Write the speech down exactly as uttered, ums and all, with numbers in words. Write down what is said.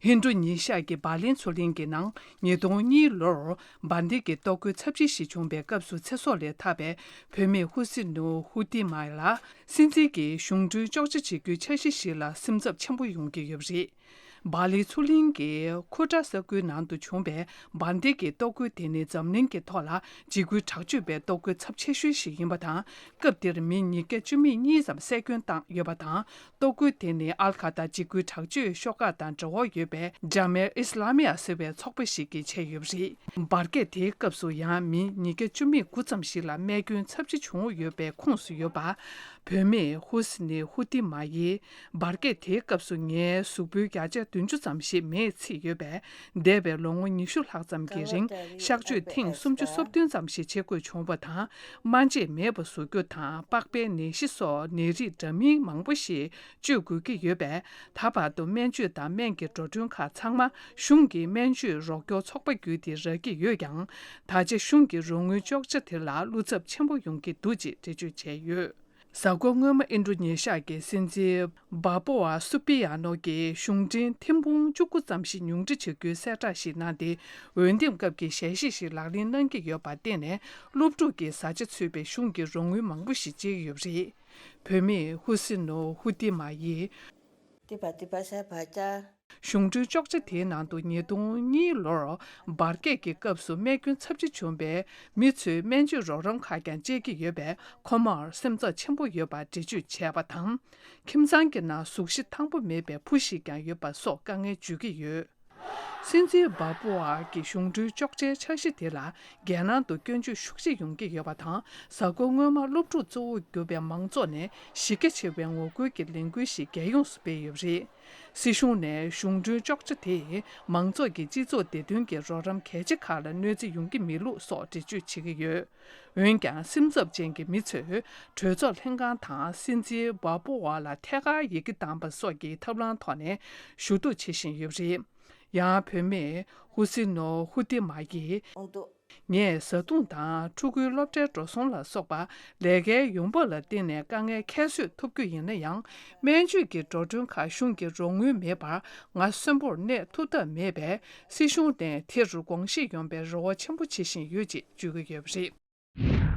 ཧིན་རྡུ་ཉི་ཤ་གི་སྦར་ལིན་མཚོ་གླིང་གི་ནང་ཉིས་སྟོང་གཉིས་ལོར་འབར་མདེལ་གྱི་གཏོར་རྒོལ་ཚབས་ཆེ་ཞིག་བྱུང་བའི་སྐབས་སུ་ཚེ་སྲོག་ལས་ཐར་བའི་བུད་མེད་ཧུ་སི་ནུ་ཧུ་ཏི་མ་ལ་སྲིད་འཛིན་གྱིས་གཞུང་འབྲེལ་གཅོག་ཆ་བྱེད་རྒྱུའི་འཆར་གཞི་ཞིག་ལ་སེམས་འཚབ་ཆེན་པོ་ཡོང་གི་ཡོད་པ་རེད། སྦར་ལིན་མཚོ་གླིང་གི་ཁུ་ཏྲ་ས་ཁུལ་ནང་དུ་བྱུང་བའི་འབར་མདེལ་གྱི་གཏོར་རྒོལ་དེ་ནི་འཛམ་གླིང་གི་ཐོག་ལ་འཇིགས་སྐུལ་དྲག་སྤྱོད་པའི་གཏོར་རྒོལ་ཚབས་ཆེ་ཤོས་ཤིག་ཡིན་པ་དང་། སྐབས་དེར་མི་ཉིས་བརྒྱ་བཅུ་མེད་གཉིས་ཙམ་བསད་སྐྱོན་བཏང་ཡོད་པ་དང་། གཏོར་རྒོལ་དེ་ནི་ཨལ་ཁ་ཏར་འཇིགས་སྐུལ་དྲག་སྤྱོད་ཤོག་ཁག་དང་འབྲེལ་བ་ཡོད་པའི་ཇ་མེ་ཨི་སི་ལ་མི་ཡ་ཟེར་བའི་ཚོགས་པ་ཞིག་གིས་བྱས་ཡོད་པ་རེད། འབར་གས་དེའི་སྐབས་སུ་ཡང་མི་ཉིས་བརྒྱ་བཅུ་མེད་དགུ་ཙམ་ཞིག་ལ་རྨས་སྐྱོན་ཚབས་ཆེ་བྱུང་ཡོད་པའི་ཁོངས་སུ་ཡོད་པ། བུད་མེད་ཧུ་སི་ནི་ཧུ་ཏི་མ་ཡིས། འབར་གས་དེའི་སྐབས་སུ་ངའི་གཟུགས་པོའི་བརྒྱ་ཆ་བདུན་ཅུ་ཙམ་ཞིག་མེས་ཚིག་ཡོད་པས། འདས་པའི་ལོ་ངོ་ཉི་ཤུ་ལྷག་ཙམ་གྱི་རིང་གཤག་བཅོས་ཐེངས་སུམ་ཅུ་སོ་བདུན་ཙམ་ཞིག་བྱེད་དགོས་བྱུང་བ་དང་། སྨན་དཔྱད་མེད་པ་བཟོ་རྒྱུ་དང་པགས་པའི་ནད་གཞི་སོགས་ནད་རིགས་འདྲ་མིན་མང་པོ་ཞིག་བཅོས་དགོས་ཀྱི་ཡོད་པས། ད་བར་དུ་སྨན་བཅོས་དང་སྨན་གྱི་འགྲོ་གྲོན་ཁག་ཚང་མ་གཞུང་གི་སྨན་བཅོས་རོགས་སྐྱོར་ཚོགས་པ་བརྒྱུད་དེ་རག་གི་ཡོད་ཀྱང་། ད་ཆ་གཞུང་གི་རོགས་དངུལ་གཅོག་ཆ་དེ་ལ་བློ་འཚབ་ཆེན་པོ་ཡོང་གི་འདུག་ཅེས་འགྲེལ་བརྗོད་བྱས་ཡོད། གཟའ་འཁོར་སྔོན་མ་ཨིན་ཌོ་ནེ་ཤ་གི་སྲིད་འཛིན་བྷ་པོ་ཝ་སུ་པི་ཡ་ནོ་གིས་གཞུང་འབྲེལ་ཐེར་འབུམ་བཅུ་དགུ་ཙམ་ཞིག་ཉུང་འཕྲི་བྱ་རྒྱུའི་གསལ་བསྒྲགས་ཤིག་གནང་སྟེ། འོས་འདེམས་སྐབས་ཀྱི་ཞལ་བཞེས་ཤིག་ལག་ལེན་གནང་གི་ཡོད་པར་བརྟེན་ནས། སློབ་ཕྲུག་གི་བཟའ་བཅའ་ཚུད་པའི་གཞུང་གི་རོགས་དངུལ་མང་པོ་ཞིག་སྤྱད་ཀྱི་ཡོད་པ་རེད། བུད་མེད་ཧུ་སི་ནོ་ཧུ་ཏི་མ་ཡིས། ཏི་བ་ཏི་བ་ས་བ་ཅ། གཞུང་འབྲེལ་གཅོག་ཆ་དེའི་ནང་དུ་ཉིས་སྟོང་གཉིས་ལོར་འབར་གས་ཀྱི་སྐབས་སུ་རྨས་སྐྱོན་ཚབས་ཆེ་བྱུང་བའི་མི་ཚོའི་སྨན་བཅོས་རོགས་རམ་ཁག་ཀྱང་སྤྱད་ཀྱི་ཡོད་པས། ཁོ་མོར་སེམས་འཚབ་ཆེན་པོ་ཡོད་པར་འགྲེལ་བརྗོད་བྱས་པ་དང་། ཁྱིམ་ཚང་གི་ནང་གཟུགས་གཞི་ཐང་པོ་མེད་པའི་བུ་ཞིག་ཀྱང་ཡོད་པ་སོགས་དཀའ་ངལ་བརྗོད་ཀྱི་ཡོད། སྲིད་འཛིན་བྷ་པོ་ཝ་གི་གཞུང་འབྲེལ་གཅོག་ཆའི་འཆར་གཞི་དེ་ལ། རྒྱལ་ནང་དུ་སྐྱོན་བརྗོད་ཤུགས་ཆེ་ཡོང་གི་ཡོད་པ་དང་། གཟའ་འཁོར་སྔོན་མ་སློབ་ཕྲུག་གཙོ་བོར་གྱུར་པའི་མང་ཚོགས་ནས་གཞི་རྒྱ་ཆེ་བའི་ངོ་རྒོལ་གྱི་ལས་འགུལ་ཞིག་རྒྱལ་ཡོངས་སུ་སྤེལ་ཡོད་པ་རེད། སྲིད་གཞུང་ནས་གཞུང་འབྲེལ་གཅོག་ཆ་དེས་མང་ཚོགས་ཀྱི་སྤྱི་ཚོགས་བདེ་དོན་གྱི་རོགས་རམ་གལ་ཆེ་ཁག་ལ་གནོད་འཚེ་ཡོང་གི་མེད་ལུགས་སོགས་འགྲེལ་བརྗོད་བྱེད་ཀྱི་ཡོད། འོན་ཀྱང་། སེམས་འཚབ་ཅན་གྱི་མི་ཚོས་གྲོས་ཚོགས་ལྷན་ཁང་དང་སྲིད་འཛིན་བྷ་པོ་ཝ་ལ་ཐད་ཀར་ཡི་གེ་བཏང་པ་སོགས་ཀྱི་ཐབས་ལམ་ཐོག་ནས་ཞུ་གཏུག་བྱེད་བཞིན་ཡོད་པ་རེད། ཡང་། བུད་མེད་ཧུ་སི་ནོ་ཧུ་ཏི་མ་ཡིས། ངས་བཟའ་བཏུང་དང་ཕྲུ་གུའི་སློབ་གྲྭའི་འགྲོ་སོང་ལ་སོགས་པ་ལས་ཀའི་ཡོང་འབབ་ལ་བརྟེན་ནས་དཀའ་ངལ་ཁྱད་གསོད་ཐུབ་རྒྱུ་ཡིན་ན་ཡང་། སྨན་བཅོས་ཀྱི་འགྲོ་གྲོན་ཁག་གཞུང་གི་རོགས་དངུལ་མེད་པར་ང་གསོན་པོར་གནས་ཐུབ་ཐབས་མེད་པས། སྲིད་གཞུང་ནས་དེར་དགོངས་བཞེས་ཡོང་བའི་རེ་བ་ཆེན་པོ་བྱེད་བཞིན་ཡོད་ཅེས་བརྗོད་ཀྱི་ཡོད་པ་རེད།